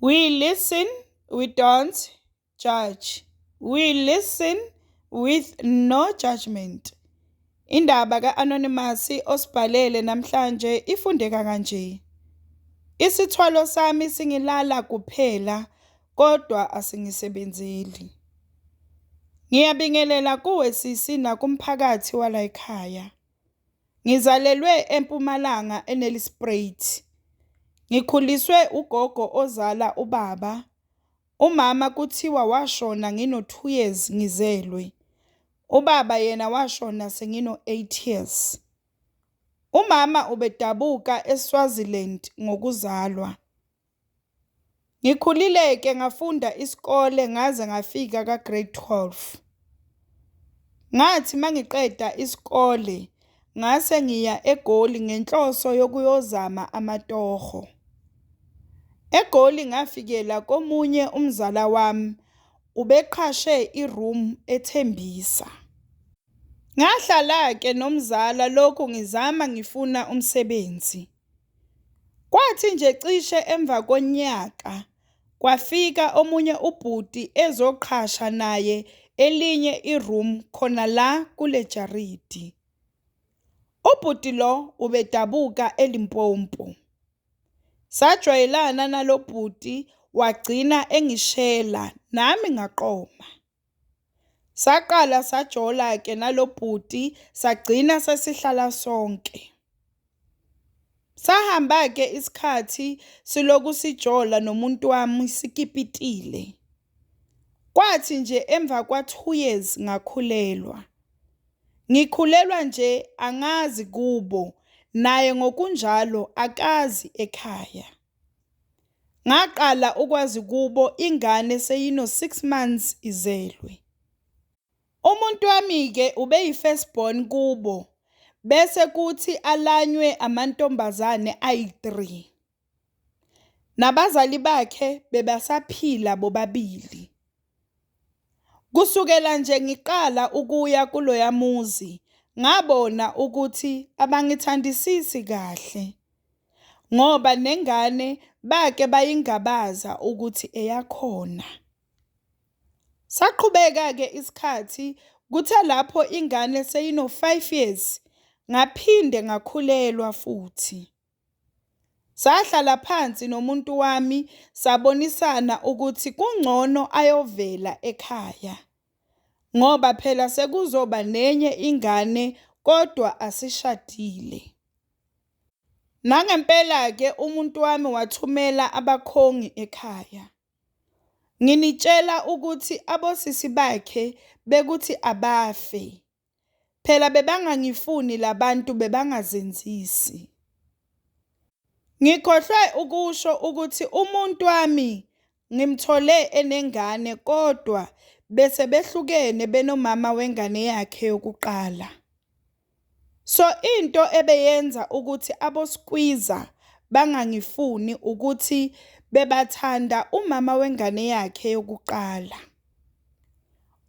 We listen, we don't judge. We listen with no judgment. Indaba ka-Anonymous osibhalele namhlanje ifundeka kanje. Isithwalo sami singilala kuphela kodwa asingisebenzeli. Ngiyabingelela kuwe sisi nakumphakathi walayikhaya. Ngizalelwe eMpumalanga eNelspruit. Ngikhuliswe ugogo ozala ubaba. Umama kuthiwa washona ngino-2 years ngizelwe. Ubaba yena washona sengino-8 years. Umama ubedabuka eSwaziland ngokuzalwa. Ngikhulile-ke ngafunda isikole ngaze ngafika ka-grade 12. Ngathi mangiqeda isikole ngase ngiya eGoli ngenhloso yokuyozama amatoho. EGoli ngafikela komunye umzala wami ubeqhashe i-room eThembisa. Ngahlala-ke nomzala lokhu ngizama ngifuna umsebenzi. Kwathi nje cishe emva konyaka kwafika omunye ubhuti ezoqhasha naye elinye i-room khona la kule jaridi. Ubhuti lo ubedabuka eLimpopo. Sajwayelana nalo bhuti wagcina engishela nami ngaqoma. Saqala sajola-ke nalo bhuti sagcina sesihlala sonke. Sahamba-ke isikhathi siloku sijola nomuntu wami sikipitile. Kwathi nje emva kwa-2 years ngakhulelwa. Ngikhulelwa nje angazi kubo naye ngokunjalo akazi ekhaya. Ngaqala ukwazi kubo ingane seyino-6 months izelwe. Umuntu wami-ke ubeyi-first born kubo bese kuthi alanywe amantombazane ayi-3. Nabazali bakhe bebasaphila bobabili. Kusukela nje ngiqala ukuya kuloya muzi ngabona ukuthi abangithandisisi kahle ngoba nengane bake bayingabaza ukuthi eyakhona. Saqhubeka-ke isikhathi kuthe lapho ingane seyino-5 years ngaphinde ngakhulelwa futhi. Sahlala phansi nomuntu wami sabonisana ukuthi kungcono ayovela ekhaya ngoba phela sekuzoba nenye ingane kodwa asishadile. Nangempela-ke umuntu wami wathumela abakhongi ekhaya. Nginitshela ukuthi abosisi bakhe bekuthi abafe. Phela bebangangifuni labantu bebangazenzisi. Ngikhohlwe ukusho ukuthi umuntu wami ngimthole enengane kodwa bese behlukene benomama wengane yakhe yokuqala. So into ebeyenza ukuthi aboskwiza bangangifuni ukuthi bebathanda umama wengane yakhe yokuqala.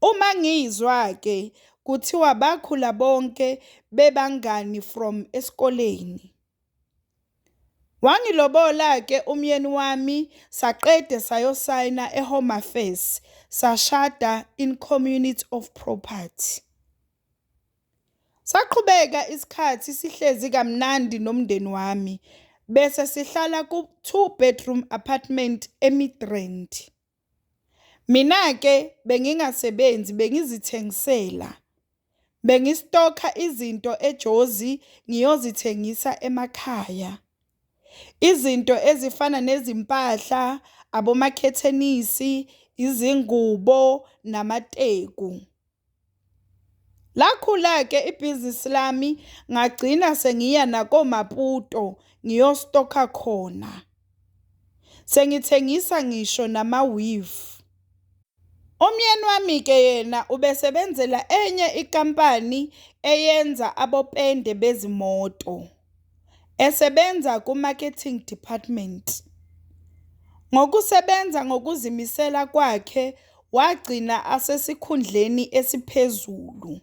Uma ngizwa-ke kuthiwa bakhula bonke bebangani from esikoleni. Wangilobola-ke umyeni wami saqede sayosayina eHome Affairs sashada in community of property. Saqhubeka isikhathi sihlezi kamnandi nomndeni wami bese sihlala ku-2 bedroom apartment eMidrand. Mina-ke bengingasebenzi bengizithengisela. Bengistokha izinto eJozi ngiyozithengisa emakhaya. Izinto ezifana nezimpahla, abomakhethenisi, izingubo namateku. Lakhula-ke ibhizinisi lami ngagcina sengiya nakoMaputo ngiyostokha khona. Sengithengisa ngisho nama-weave. Umyeni wami-ke yena ubesebenzela enye inkampani eyenza abopende bezimoto. Esebenza ku-marketing department. Ngokusebenza ngokuzimisela kwakhe wagcina asesikhundleni esiphezulu.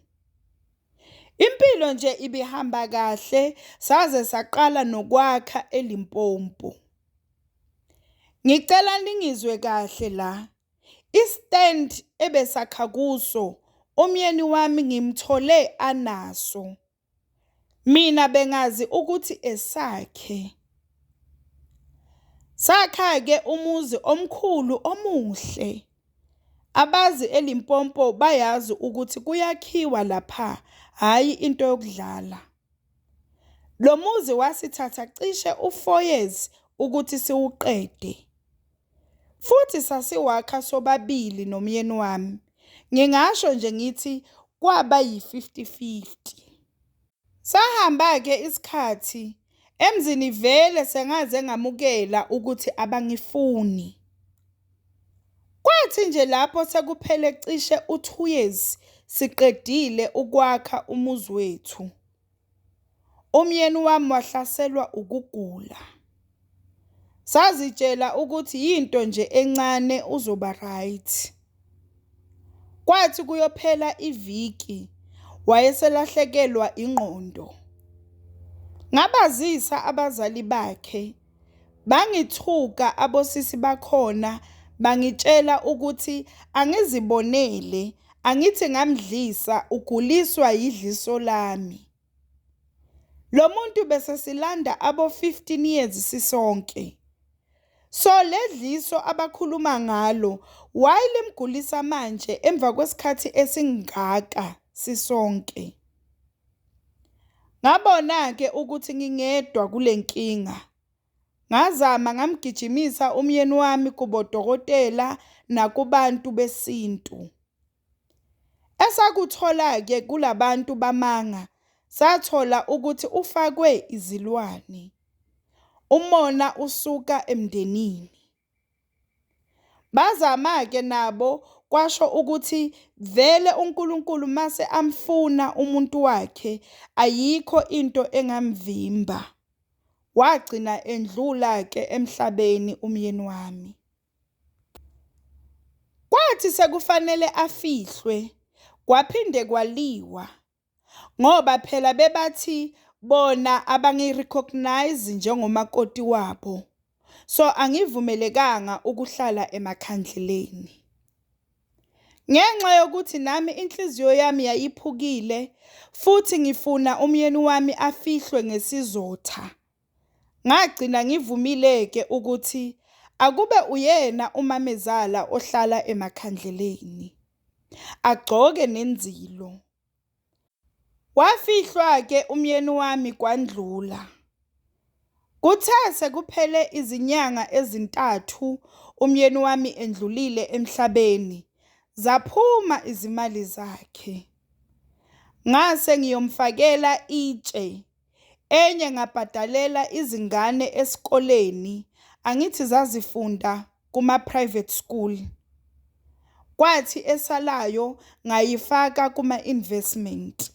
Impilo nje ibihamba kahle saze saqala nokwakha eLimpopo. Ngicela ningizwe kahle la. I-stand ebesakha kuso umyeni wami ngimthole anaso. Mina bengazi ukuthi esakhe. Sakha-ke umuzi omkhulu omuhle. Abazi eLimpopo bayazi ukuthi kuyakhiwa lapha, hhayi into yokudlala. Lo muzi wasithatha cishe u-4 years ukuthi siwuqede. Futhi sasiwakha sobabili nomyeni wami. Ngingasho nje ngithi kwaba yi-50-50. Sahamba-ke isikhathi, emzini vele sengaze ngamukela ukuthi abangifuni. Kwathi nje lapho sekuphele cishe u-2 years siqedile ukwakha umuzi wethu, umyeni wami wahlaselwa ukugula. Sazitshela ukuthi yinto nje encane uzoba right. Kwathi kuyophela iviki wayeselahlekelwa ingqondo. Ngabazisa abazali bakhe, bangithuka abosisi bakhona bangitshela ukuthi angizibonele, angithi ngamdlisa uguliswa yidliso lami. Lo muntu bese silanda abo 15 years sisonke. So ledliso abakhuluma ngalo why limgulisa manje emva kwesikhathi esingaka sisonke? Ngabona-ke ukuthi ngingedwa kule nkinga. Ngazama ngamgijimisa umyeni wami kubodokotela nakubantu besintu. Esakuthola-ke kulabantu bamanga, sathola ukuthi ufakwe izilwane. Umona usuka emndenini. Bazama-ke nabo kwasho ukuthi vele uNkulunkulu mase amfuna umuntu wakhe ayikho into engamvimba. Wagcina endlula-ke emhlabeni umyeni wami. Kwathi sekufanele afihlwe, kwaphinde kwaliwa ngoba phela bebathi bona abangi-recognise njengomakoti wabo. So angivumelekanga ukuhlala emakhandleleni. Ngenxa yokuthi nami inhliziyo yami yayiphukile futhi ngifuna umyeni wami afihlwe ngesizotha, ngagcina ngivumile-ke ukuthi akube uyena umamezala ohlala emakhandleleni, agcoke nenzilo. Wafihlwa-ke umyeni wami kwandlula. Kuthe sekuphele izinyanga ezintathu umyeni wami endlulile emhlabeni, zaphuma izimali zakhe. Ngase ngiyomfakela itshe, enye ngabhadalela izingane esikoleni, angithi zazifunda kuma-private school. Kwathi esalayo ngayifaka kuma-investment.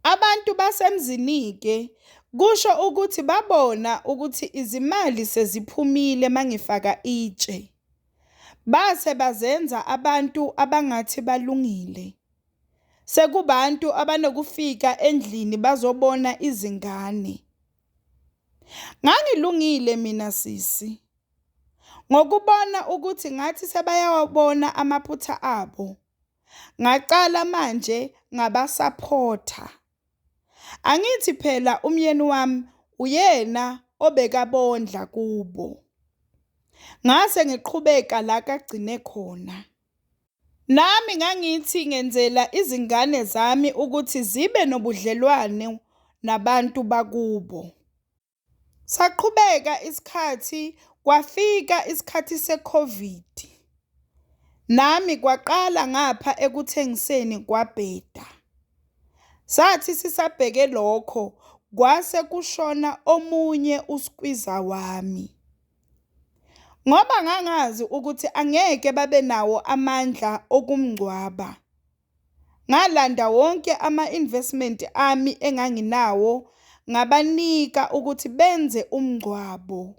Abantu basemzini-ke kusho ukuthi babona ukuthi izimali seziphumile mangifaka itshe. Base bazenza abantu abangathi balungile. Sekubantu abanokufika endlini bazobona izingane. Ngangilungile mina sisi. Ngokubona ukuthi ngathi sebayawabona amaphutha abo, ngacala manje ngabasaphotha. Angithi phela umyeni wami uyena obekabondla kubo. Ngase ngiqhubeka la kagcine khona. Nami ngangithi ngenzela izingane zami ukuthi zibe nobudlelwane nabantu bakubo. Saqhubeka isikhathi kwafika isikhathi se-COVID. Nami kwaqala ngapha ekuthengiseni kwabheda. Sathi sisabheke lokho kwase kushona omunye uskwiza wami. Ngoba ngangazi ukuthi angeke babe nawo amandla okumngcwaba. Ngalanda wonke ama-investment ami enganginawo ngabanika ukuthi benze umngcwabo.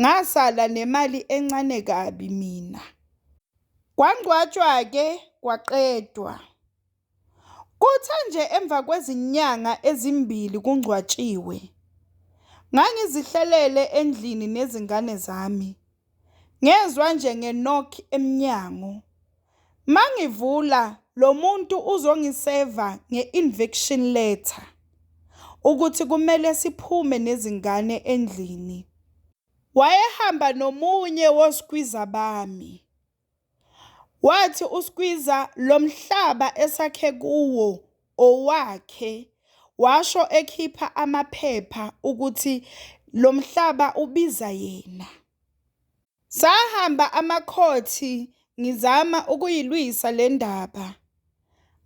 Ngasala nemali encane kabi mina. Kwangcwatshwa-ke kwaqedwa. Kuthe nje emva kwezinyanga ezimbili kungcwatshiwe, Ngangizihlelele endlini nezingane zami, ngezwa nje nge-knock emnyango. Mangivula lo muntu uzongiseva nge-inviction letter ukuthi kumele siphume nezingane endlini. Wayehamba nomunye woskwiza bami. Wathi uskwiza lo mhlaba esakhe kuwo owakhe, washo ekhipha amaphepha ukuthi lo mhlaba ubiza yena. Sahamba amakhothi ngizama ukuyilwisa le ndaba.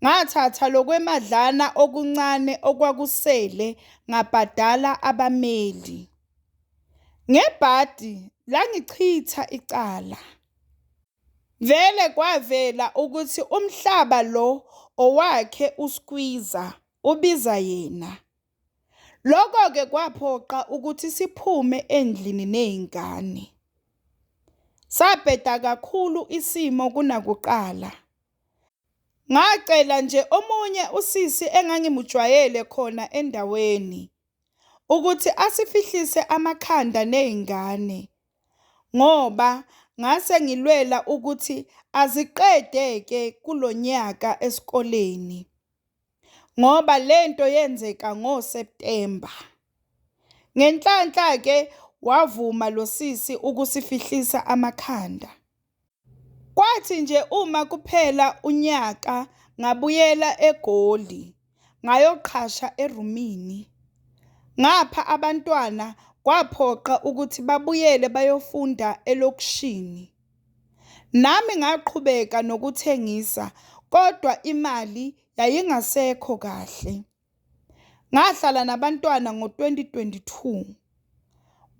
Ngathatha lokwemadlana okuncane okwakusele ngabhadala abameli. Ngebhadi langichitha icala. Vele kwavela ukuthi umhlaba lo owakhe uskwiza, ubiza yena. Lokho-ke kwaphoqa ukuthi siphume endlini nezingane. Sabheda kakhulu isimo kunakuqala. Ngacela nje omunye usisi engangimujwayele khona endaweni ukuthi asifihlise amakhanda nezingane ngoba ngase ngilwela ukuthi aziqede-ke kulo nyaka esikoleni ngoba lento yenzeka ngoSeptember. Ngenhlanhla-ke wavuma lo sisi ukusifihlisa amakhanda. Kwathi nje uma kuphela unyaka ngabuyela eGoli ngayoqhasha erumini. Ngapha abantwana kwaphoqa ukuthi babuyele bayofunda elokishini. Nami ngaqhubeka nokuthengisa kodwa imali yayingasekho kahle. Ngahlala nabantwana ngo-2022.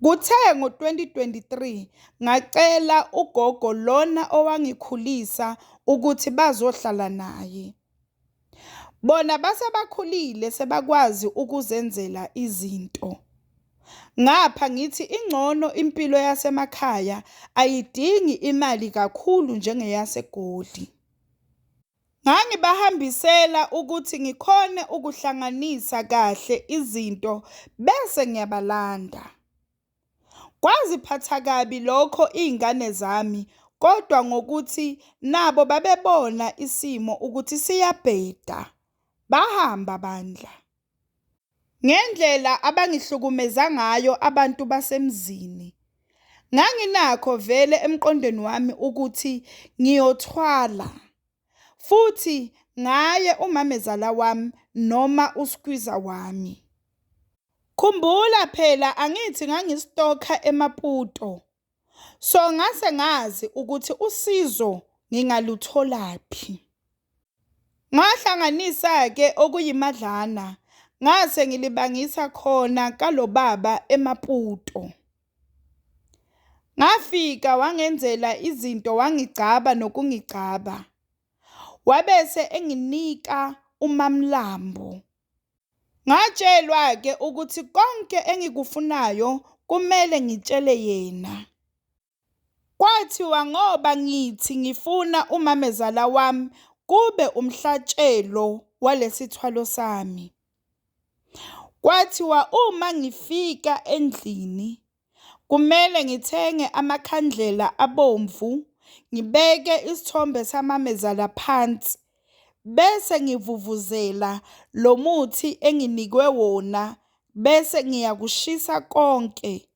Kuthe ngo-2023 ngacela ugogo lona owangikhulisa ukuthi bazohlala naye. Bona base bakhulile sebakwazi ukuzenzela izinto. Ngapha ngithi ingcono impilo yasemakhaya ayidingi imali kakhulu njengeyaseGoli. Ngangibahambisela ukuthi ngikhone ukuhlanganisa kahle izinto bese ngiyabalanda. Kwaziphatha kabi lokho iy'ngane zami kodwa ngokuthi nabo babebona isimo ukuthi siyabheda, bahamba bandla. Ngendlela abangihlukumeza ngayo abantu basemzini, nganginakho vele emqondweni wami ukuthi ngiyothwala futhi ngaye umamezala wami noma uskwiza wami. Khumbula phela angithi ngangistokha eMaputo, so ngase ngazi ukuthi usizo ngingalutholaphi. Ngahlanganisa-ke okuyimadlana ngase ngilibangisa khona kalo baba eMaputo. Ngafika wangenzela izinto wangigcaba nokungigcaba. Wabese enginika uMamlambo. Ngatshelwa-ke ukuthi konke engikufunayo kumele ngitshele yena. Kwathiwa ngoba ngithi ngifuna umamezala wami kube umhlatshelo walesithwalo sami. Kwathiwa uma ngifika endlini kumele ngithenge amakhandlela abomvu, ngibeke isithombe samamezala phansi bese ngivuvuzela lo muthi enginikwe wona bese ngiyakushisa konke.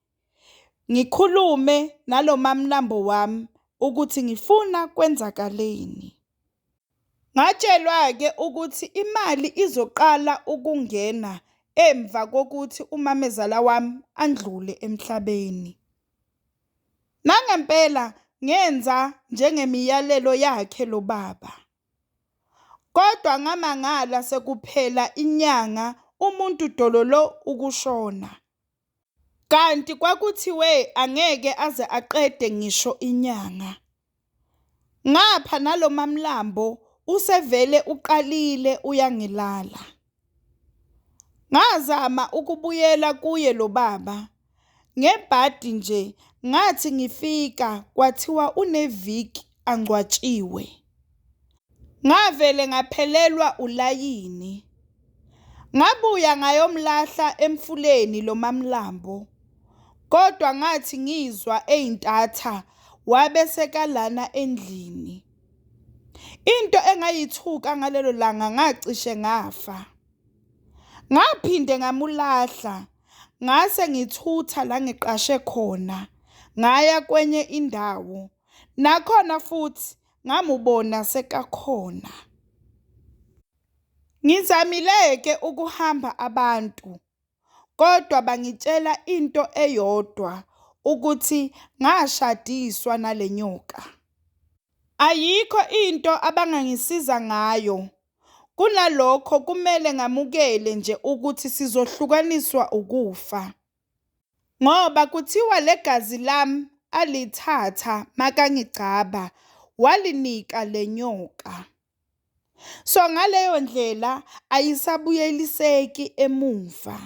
Ngikhulume nalo mamlambo wami ukuthi ngifuna kwenzakaleni. Ngatshelwa-ke ukuthi imali izoqala ukungena emva kokuthi umamezala wami andlule emhlabeni. Nangempela ngenza njengemiyalelo yakhe lo baba. Kodwa ngamangala sekuphela inyanga umuntu dololo ukushona. Kanti kwakuthiwe angeke aze aqede ngisho inyanga. Ngapha nalo mamlambo usevele uqalile uyangilala. Ngazama ukubuyela kuye lo baba. Ngebhadi nje ngathi ngifika kwathiwa uneviki angcwatshiwe. Ngavele ngaphelelwa ulayini. Ngabuya ngayomlahla emfuleni lo MaMlambo, kodwa ngathi ngizwa eyintatha wabe sekalana endlini. Into engayithuka ngalelo langa ngacishe ngafa. Ngaphinde ngamulahla, ngase ngithutha la ngiqashe khona, ngaya kwenye indawo, nakhona futhi ngamubona sekakhona. Ngizamile-ke ukuhamba abantu, kodwa bangitshela into eyodwa ukuthi ngashadiswa nale nyoka. Ayikho into abangangisiza ngayo, kunalokho kumele ngamukele nje ukuthi sizohlukaniswa ukufa. Ngoba kuthiwa le gazi lami alithatha makangigcaba walinika le nyoka. So ngaleyo ndlela ayisabuyeliseki emuva.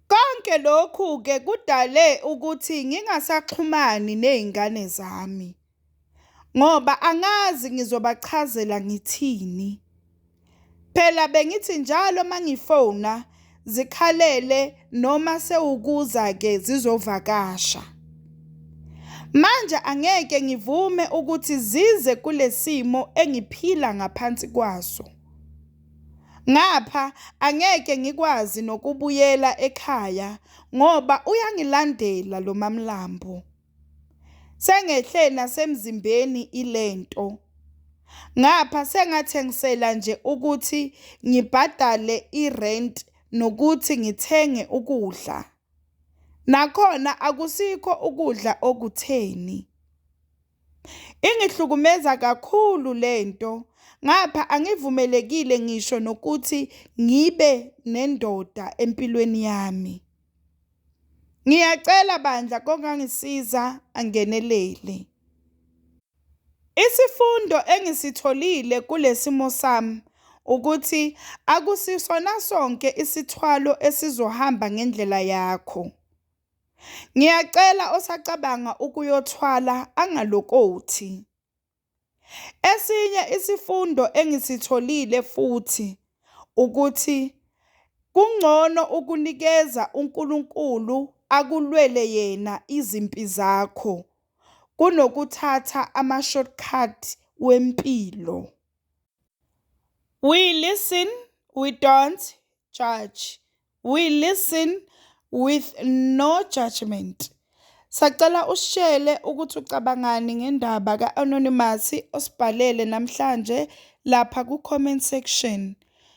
Konke lokhu-ke kudale ukuthi ngingasaxhumani ney'ngane zami ngoba angazi ngizobachazela ngithini. Phela bengithi njalo uma ngifona zikhalele noma sewukuza-ke zizovakasha. Manje angeke ngivume ukuthi zize kule simo engiphila ngaphansi kwaso. Ngapha angeke ngikwazi nokubuyela ekhaya ngoba uyangilandela lo MaMlambo. Sengehle nasemzimbeni ilento. Ngapha sengathengisela nje ukuthi ngibhadale irenti nokuthi ngithenge ukudla. Nakhona akusikho ukudla okutheni. Ingihlukumeza kakhulu lento, ngapha angivumelekile ngisho nokuthi ngibe nendoda empilweni yami. Ngiyacela bandla kongangisiza angenelele. Isifundo engisitholile kulesimo sami ukuthi akusisona sonke isithwalo esizohamba ngendlela yakho. Ngiyacela osacabanga ukuyothwala angalokothi. Esinye isifundo engisitholile futhi ukuthi kungcono ukunikeza uNkulunkulu akulwele yena izimpi zakho kunokuthatha ama-shortcut wempilo. We listen, we don't judge. We listen with no judgment. Sacela usishele ukuthi ucabangani ngendaba ka-Anonymous osibhalele namhlanje lapha ku-comment section.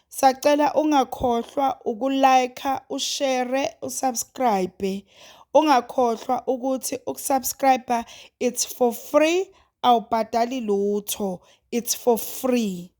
Sacela ungakhohlwa uku-like, ushare, usubscribe. Ungakhohlwa ukuthi ukusubscribe it's for free, awubhadali lutho, it's for free.